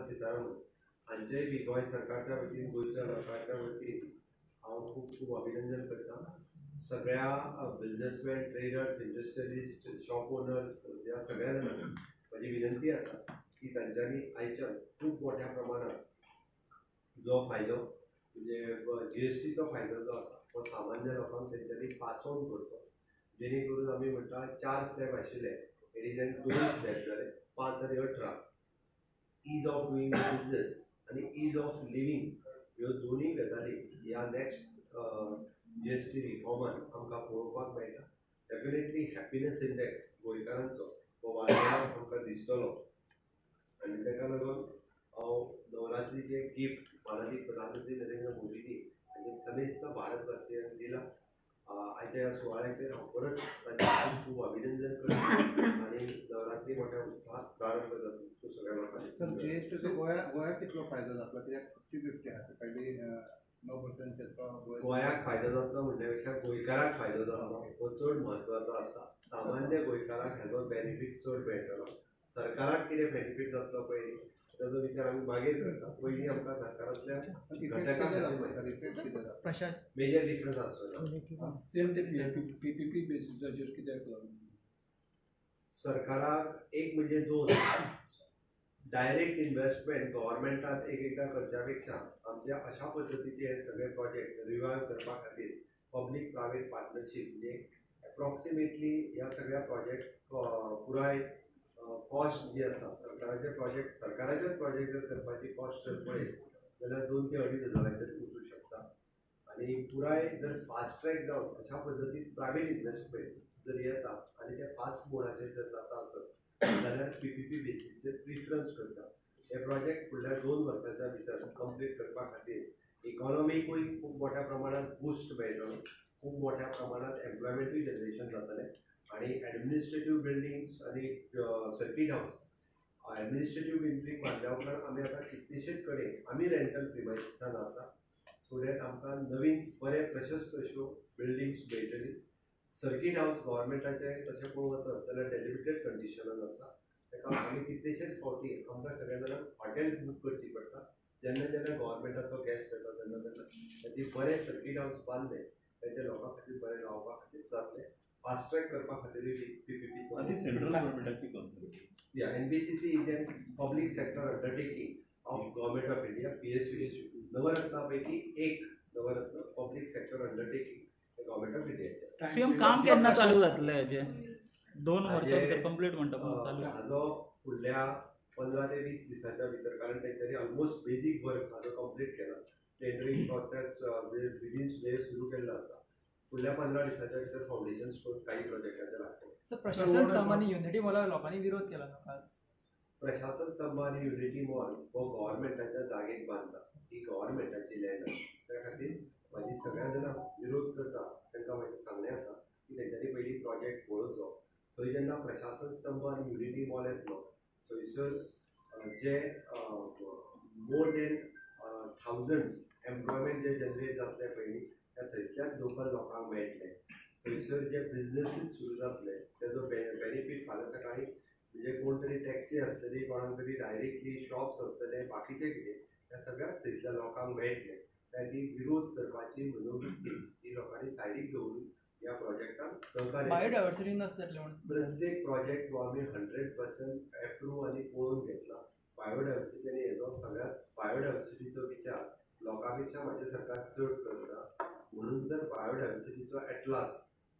सीतारामन हांचेय बी गोंय सरकारच्या वतीन, गोंयच्या लोकांच्या वतीन हांव खूब खूब अभिनंदन करता. सगळ्या businessman, traders, industrialist, shop owners ह्या सगळ्या जाणांक म्हजी विनंती आसा की तांच्यांनी आयच्यान खूब मोठ्या प्रमाणात जो फायदो म्हणजे जीएसटीचो फायदो जो आसा तो सामान्य लोकांक तेंच्यांनी पास ऑन करचो, जेणे करून आमी म्हणटा 4 स्लॅब आशिल्ले हेडिल्यान 2 स्लॅब जाले, 5 आनी 18. Is of doing business आनी is of living ह्यो दोनूय गजाली ह्या नॅक्स्ट जीएसटी रिफॉर्मान आमकां पळोवपाक मेळटा. डेफिनेटली हॅपिनस इंडेक्स गोंयकारांचो हो वाडटना आमकां दिसतलो आनी ताका लागून हांव नवरात्रीचें गिफ्ट मानादीक प्रधानमंत्री नरेंद्र मोदींनी आनी समेस्त भारतवासियांक दिला. आयच्या ह्या सुवाळ्याचेर हांव परत तांचें खूब खूब अभिनंदन करता आनी नवरात्री मोठ्या उत्साहात प्रारंभ जाता तो सगळ्या लोकांनी. सर, जीएसटीचो गोंयाक कितलो फायदो जातलो? कित्याक खुबशी बिबटे आसा पयलीं 9% गोंयाक फायदो जातलो म्हणल्या पेक्षा गोंयकाराक फायदो जातलो हो चड म्हत्वाचो आसता. सामान्य गोंयकाराक हाजो बेनिफीट चड मेळटलो. सरकाराक कितें बेनिफीट जातलो पळय ताजो विचार आमी मागीर करता. पयलीं आमकां सरकारांतल्या घटकां मेजर डिफरन्स आसचो ना. सेम ते पीपीपी बेसिसाचेर कित्याक लागून सरकाराक एक म्हणजे 2 डायरेक्ट इन्व्हेस्टमेंट गव्हर्मेंटान एक एकदां करच्या पेक्षा आमच्या अशा पद्दतीचे हे सगळे प्रोजेक्ट रिवायव करपा खातीर पब्लीक प्रायवेट पार्टनरशीप म्हणजे एप्रॉक्सिमेटली ह्या सगळ्या प्रोजेक्ट पुराय कॉस्ट जी आसा सरकाराचे प्रोजेक्ट, सरकाराचेच प्रोजेक्ट जर करपाची कॉस्ट जर पळयत जाल्यार 2 ते 2.5 हजाराचेर वचूं शकता. आनी पुराय जर फास्ट ट्रॅक जावन अशा पद्दतीन प्रायवेट इन्व्हेस्टमेंट जर येता आनी ते फास्ट मोडाचेर जर जाता आसत जाल्यार पीपीपी बेसीसचेर प्रिफरन्स करता. हे प्रोजेक्ट फुडल्या 2 वर्साच्या भितर कंप्लीट करपा खातीर इकॉनॉमीकूय खूब मोठ्या प्रमाणात बूस्ट मेळटलो, खूब मोठ्या प्रमाणात एम्प्लॉयमेंटूय जनरेशन जातलें आनी एडमिनिस्ट्रेटीव बिल्डिंग्स आनी सर्कीट हावस एडमिनिस्ट्रेटीव बिल्डींग बांदल्या उपरांत आमी आतां कितलेशेच कडेन आमी रेंटल प्रिमायसिसान आसा, सो that आमकां नवीन बरे प्रशस्त अश्यो बिल्डिंग्स मेळटली. सर्कीट हावस गव्हर्मेंटाचें तशें पळोवंक वचत जाल्यार डेलिमिटेड कंडिशनान आसा, ताका आमी कितलेशेच फावटी आमकां सगळ्या जाणांक हॉटेल्स बूक करची पडटा. जेन्ना जेन्ना गव्हर्मेंटाचो गॅस्ट येता तेन्ना तेन्ना ताची बरें सर्कीट हावस बांदलें ताच्या लोकां खातीर बरें रावपा खातीर जातलें. फास्ट ट्रॅक करपा खातीरूय बी पीपीपी आनी सेंट्रल गव्हर्मेंटाची कंपनी या NBCC Indian public sector undertaking of government of India PSU Navratna पैकी एक Navratna public sector undertaking government of इंडियाचे. सीएम काम केन्ना चालू जातलें हेजें? 2 वर्सां भितर कंप्लीट म्हणटा चालू. हाजो फुडल्या 15 ते 20 दिसांच्या भितर, कारण तेंच्यांनी ऑलमोस्ट बेजीक वर्क हाजो कंप्लीट केला. टेंडरींग प्रोसेस विदीन डे सुरू केल्लो आसा. फुडल्या 15 दिसांच्या भितर फावंडेशन स्टोन काही प्रोजेक्टाचे लागतले. सर, प्रशासन स्तंभ आनी युनिटी मॉलाक लोकांनी विरोध केला काल. प्रशासन स्तंभ आनी युनिटी मॉल हो गव्हर्मेंटाच्या जागेत बांदता, ही गव्हर्मेंटाची लँड आसा. त्या खातीर म्हाजी सगळ्या जाणांक विरोध करता तांकां म्हाजें सांगणें आसा की तेंच्यांनी पयलीं प्रोजेक्ट पळोवचो. थंय जेन्ना प्रशासन स्तंभ आनी युनिटी मॉल येतलो थंयसर जे मोर दॅन थावजंड्स एम्प्लॉयमेंट जे जनरेट जातले पयलीं त्या थंयच्याच लोकल लोकांक मेळटले. थंयसर जे बिजनसीस सुरू जातले तेजो बेनिफीट फाल्यां सकाळीं म्हणजे कोण तरी टॅक्सी आसतली, कोणाक तरी डायरेक्टली शॉप्स आसतले, बाकीचें कितें त्या सगळ्याच थंयसल्या लोकांक मेळटले. त्या ती विरोध करपाची मनोवृत्ती ही लोकांनी सायडीक दवरून ह्या प्रोजेक्टाक सहकार्य बायोडायवर्सिटी नासतलें म्हणून प्रत्येक प्रोजेक्ट हो आमी 100% एप्रूव आनी पळोवन घेतला. बायोडायवर्सिटी आनी हेजो सगळ्यात बायोडायवर्सिटीचो विचार लोकां पेक्षा म्हाजें सरकार चड करता, म्हणून जर बायोडायवर्सिटीचो एटलास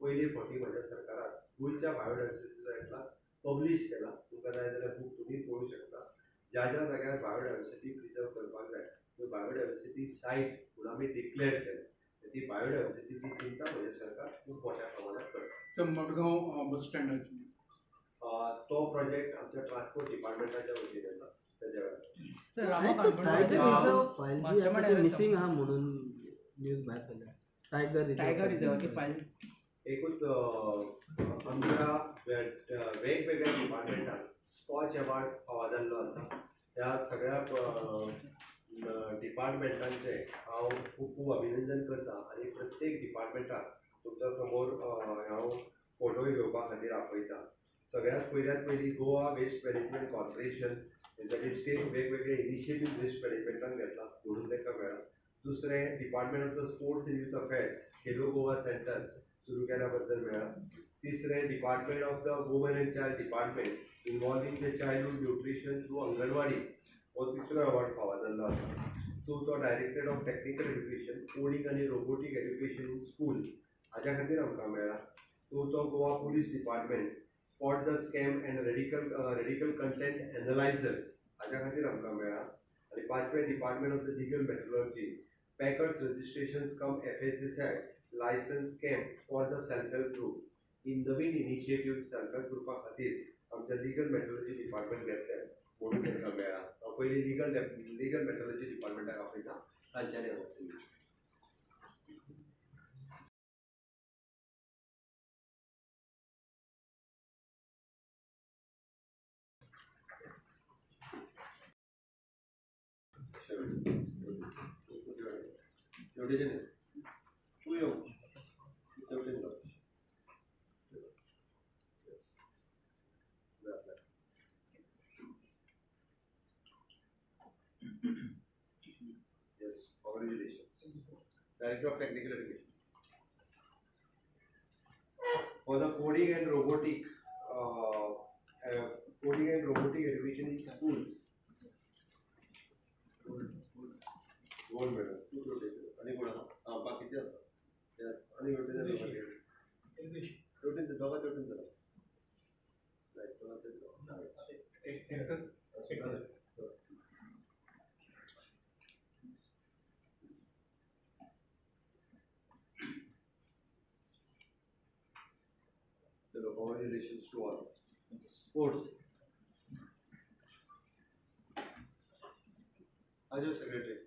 पयले फावटी म्हाज्या सरकारान गोंयच्या बायोडायवर्सिटीचो एटलास पब्लीश केला. तुमकां जाय जाल्यार बूक तुमी पळोवंक शकता. ज्या ज्या जाग्यार बायोडायवर्सिटी प्रिजर्व करपाक जाय त्यो बायोडायवर्सिटी सायट म्हणून आमी डिक्लेअर केले. ती बायोडायवर्सिटीची चिंता म्हजें सरकार खूब मोठ्या प्रमाणात करता. सर, मडगांव बस स्टँडाची तो प्रोजेक्ट आमच्या ट्रान्सपोर्ट डिपार्टमेंटाच्या वतीन येता. तेज्या वेळार सर, रामा काणकोणकर मिसींग आहा म्हणून न्यूज भायर सरल्या. टायगर टायगर रिजर्वाची फायल एकूच आमच्या वेगवेगळ्या डिपार्टमेंटान स्कॉच अवॉर्ड फावो जाल्लो आसा. त्या सगळ्या डिपार्टमेंटांचे हांव खूब खूब अभिनंदन करता आनी प्रत्येक डिपार्टमेंटाक तुमच्या समोर हांव फोटोय घेवपा खातीर आपयता. सगळ्यांत पयल्यात पयलीं गोवा वेस्ट मॅनेजमेंट कॉर्पोरेशन तेच्यासाठी स्टेट वेगवेगळे इनिशिएटीव वेस्ट मॅनेजमेंटान घेतला म्हणून तांकां मेळ्ळा. दुसरें department of the sports and youth affairs Khelo Goa centre सुरू केल्या बद्दल मेळ्ळा. तिसरें department of the women and child department involving the childhood nutrition through anganwadis हो तिसरो अवॉर्ड फावो जाल्लो आसा. चवथो directorate of technical education coding आनी रोबोटीक एड्युकेशन इन स्कूल हाज्या खातीर आमकां मेळ्ळा. चवथो Goa police department spot the scam and radical content analysers हाज्या खातीर आमकां मेळ्ळा. आनी पांचवें department of the legal metrology packers registration cum FSSAI licence camp for the self help group ही नवीन इनिशिएटीव सेल्फ हेल्प ग्रुपा खातीर आमच्या लिगल मेट्रोलॉजी डिपार्टमेंट घेतले म्हणून तांकां मेळ्ळा. हांव पयलीं लिगल मेट्रोलॉजी डिपार्टमेंटाक आपयता, तांच्यांनी हांगा तूं यो तेवटेन. Yes, congratulations. Director of Technical Education. For the coding and robotic education in schools. Gold medal. तूं रोटेशन आनी कोण आसा? आं, बाकीचे आसा आनी रोटेशन रोटेन दोगां तेवटेन चला. रायट, दोगां तेवटेन. चलो, congratulations to all. Sports. Ajay secretary,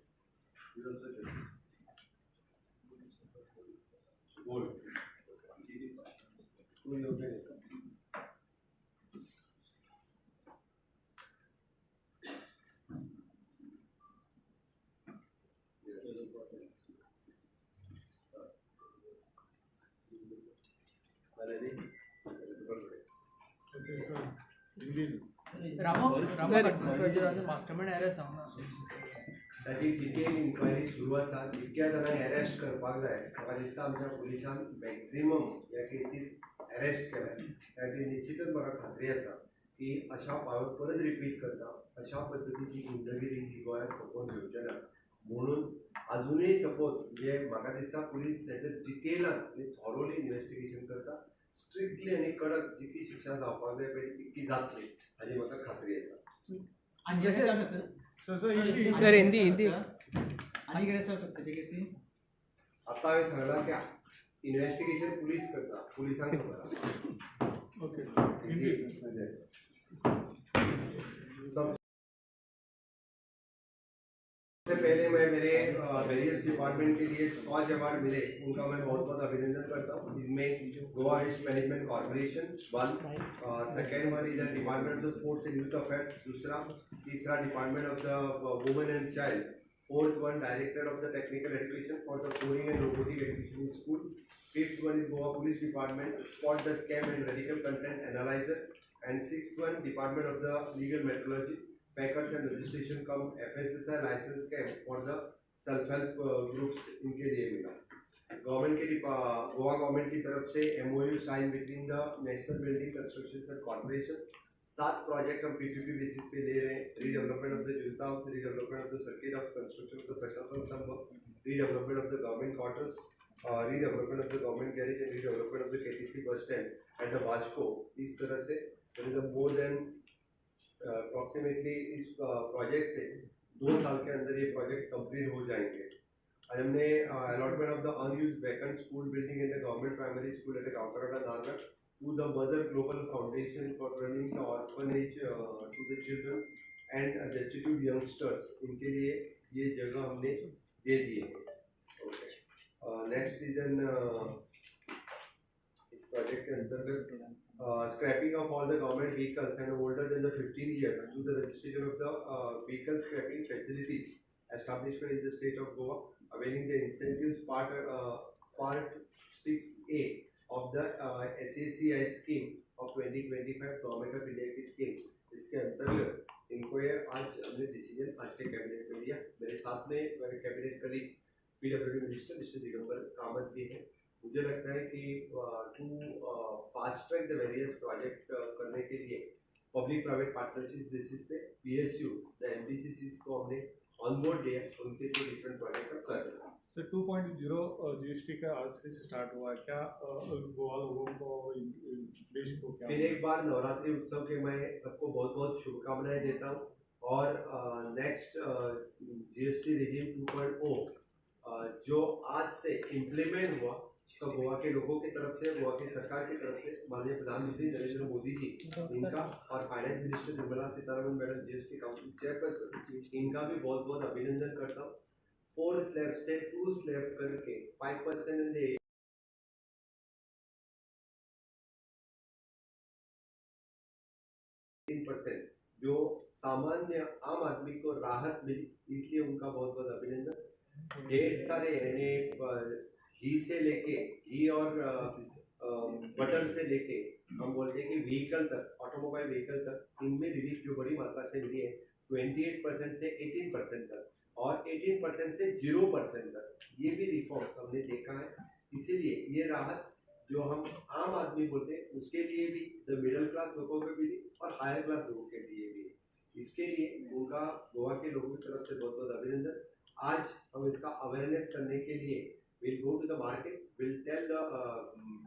you also get gold. तूं येवचें. रामा मास्टरमाइंड अरेस्ट जावना, ताची डिटेल इन्क्वायरी सुरू आसा. जितक्या जाणांक अरेस्ट करपाक जाय म्हाका दिसता आमच्या पुलिसान मॅक्झिमम ह्या केसीत अरेस्ट केल्या. त्या खातीर निश्चितच म्हाका खात्री आसा की अशा हांव परत रिपीट करता, अशा पद्दतीची गुंडगिरी ही गोंयांत खपोवन घेवचे ना म्हणून आजुनूय सपोज म्हणजे म्हाका दिसता पुलीस ताच्या डिटेलान आनी थॉरोली इन्वेस्टिगेशन करता. स्ट्रिक्टली आनी कडक जितकी शिक्षा जावपाक जाय पळय तितकी जातली हाजी म्हाका खात्री आसा. सर हिंदी हिंदी आनी कितें शकता ते केसी? आतां हांवें सांगलां की इन्वेस्टिगेशन पुलीस करता, पुलिसांक खबर आसा. ओके. सबसे पहले मैं मेरे वेरियस डिपार्टमेंट के लिए स्कॉच अवार्ड मिले उनका मैं बहुत बहुत अभिनंदन करता हूँ. इसमें Goa waste management corporation one, second one is the department of the sports and youth affairs दूसरा, तीसरा department of the women and child, fourth one director of the technical education for the coding and robotic education in school, fifth one is Goa police department spot the scam and radical content analyser, and sixth one department of the legal metrology packers and registration cum FSSAI licence camp for the self help groups इनके लिए मिला. Government K Goa government की तरफ से MOU sign between the national building construction corporation. 7 project Hum PPP basis pay ले रहे हैं. Redevelopment of the Junta house, redevelopment of the circuit of construction of the Prashasan Stambh, redevelopment of the government quarters, redevelopment of the government garage and redevelopment of the KTC bus stand at the Vasco. इस तरह से more than approximately इस project से 2 साल K अंदर ये project complete हो जाएंगे. आज हमने allotment of the unused vacant school building in the government primary school at Gaonkarwada Narla to the Mother Global Foundation for running the orphanage to the children and destitute youngsters, इनके लिए ये जगह हमने दे दी है. ओके, नेक्स्ट is an इस प्रोजेक्ट के अंतर्गत scrapping of all the government vehicles and older than the 15 years to the registration of the vehicle scrapping facilities establishment in the state of Goa, availing the incentives part 6A of the SACI scheme of 2025 Government of India की scheme. इसके अंतर्गत इनको ये आज हमने decision आज K cabinet में लिया। मेरे साथ में मेरे cabinet colleague PWD minister mister Digambar Kamat भी हैं। मुझे लगता है कि to fast track the various project करने के लिए पब्लिक प्राइवेट पार्टनरशिप बेसिस पे पीएसयू the एनबीसीसी को हमने ऑन बोर्ड लिया, उनके जो डिफरेंट प्रोजेक्ट कर रहे हैं। सर 2.0 जीएसटी का आज से स्टार्ट हुआ, क्या गोवा लोगों को, देश को क्या? फिर एक बार नवरात्रि उत्सव के मैं सबको बहुत बहुत शुभकामनाएं देता हूँ और नेक्स्ट जीएसटी रिजीम 2.0 जो आज से इम्प्लीमेंट हुआ, तो गोवा के लोगों की तरफ से, गोवा की सरकार की तरफ से माननीय प्रधानमंत्री नरेंद्र मोदी जी इनका और finance minister Nirmala Sitharaman madam GST council chairperson इनका भी बहुत बहुत अभिनंदन करता हूँ। 4 स्लैब से 2 स्लैब करके 5% एंड 18% जो सामान्य आम आदमी को राहत मिली, इसलिए उनका बहुत बहुत अभिनंदन। ढेर सारे यानी घी से लेके, घी और बटर से लेके हम बोलते हैं कि व्हीकल तक, ऑटोमोबाइल व्हीकल तक, इनमें रिलीफ जो बड़ी मात्रा से मिली है 28% से 18% तक और 18% से 0% तक, ये भी रिफॉर्म्स हमने देखा है। इसीलिए ये राहत जो हम आम आदमी बोलते हैं उसके लिए भी, the middle class लोगों के भी और हायर क्लास लोगों के लिए भी, इसके लिए उनका गोवा के लोगों की तरफ से बहुत बहुत अभिनंदन। आज हम इसका अवेयरनेस करने के लिए we'll go to the market, we'll tell the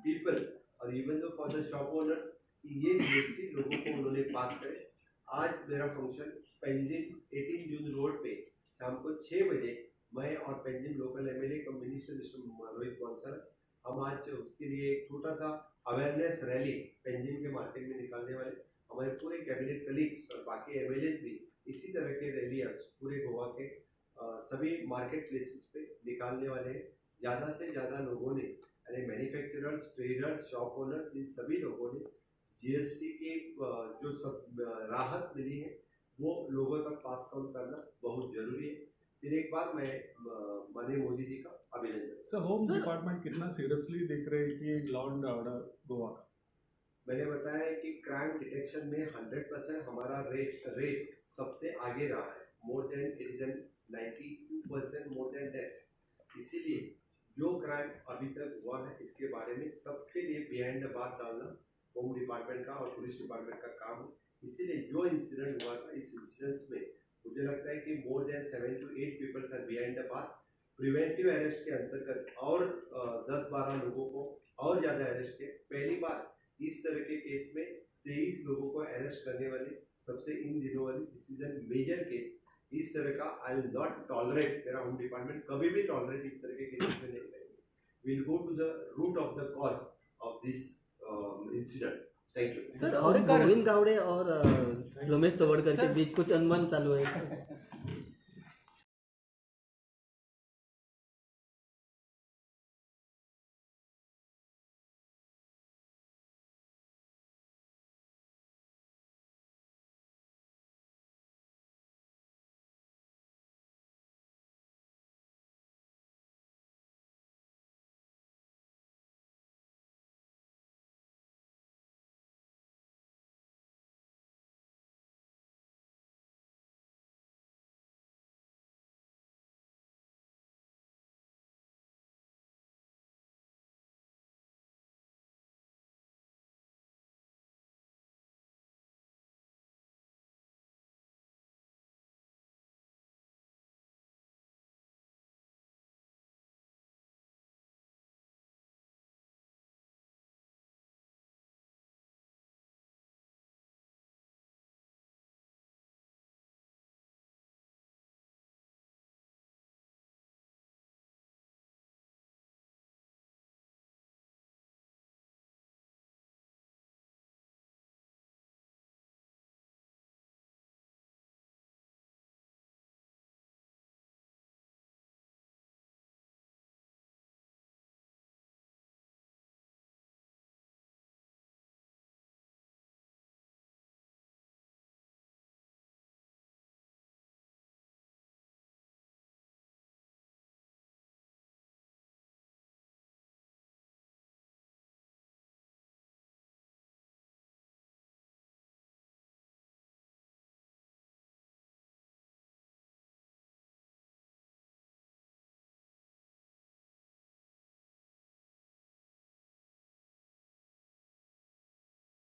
people Aur even though for the shop owners कि ये जीएसटी लोगों को उन्होंने पास करे। आज मेरा फंक्शन पेंजिम 18 जून रोड पे शाम को 6 बजे मैं और Panjim local MLA cum minister mister Rohit Monserrate, हम आज उसके लिए एक छोटा सा awareness rally Panjim K market में निकालने वाले। हमारे पूरे कैबिनेट कलीग्स और बाकी एमएलए भी इसी तरह के रैलियाँ पूरे गोवा के सभी मार्केट प्लेसेस पे निकालने वाले हैं। ज़्यादा से ज़्यादा लोगों ने, यानी manufacturers, traders, shop owners, in सभी लोगों ने जीएसटी की जो सब राहत मिली है वो लोगों तक पास ऑन करना बहुत ज़रूरी है। फिर एक बार मैं माननीय मोदी जी का अभिनंदन। सर, होम डिपार्टमेंट कितना सीरियसली देख रहे हैं कि लॉ एंड ऑर्डर गोवा का? मैंने बताया है कि क्राइम डिटेक्शन में 100% हमारा रेट सबसे आगे रहा है, more than it is 92% more than that. इसीलिए जो क्राइम अभी तक हुआ है इसके बारे में सबके लिए बिहाइंड the बार डालना होम डिपार्टमेंट का और पुलिस डिपार्टमेंट का काम है। इसीलिए जो इंसिडेंट हुआ था, इस इंसिडेंट्स में मुझे लगता है कि more than 7 to 8 peoples are behind the bar. Preventive arrest K अंतर्गत और 10-12 लोगों को और ज़्यादा अरेस्ट किए। पहली बार इस तरह के केस में 23 लोगों को अरेस्ट करने वाले सबसे इन दिनों वाली this is an major case. इस तरह का I will not tolerate, मेरा होम डिपार्टमेंट कभी भी टॉलरेट इस तरह के केसेस में नहीं करेंगे। Will go to the root of the cause of this incident. Thank you. Sir, और गोविंद गावड़े और रमेश तवड़कर के बीच कुछ अनबन चालू है।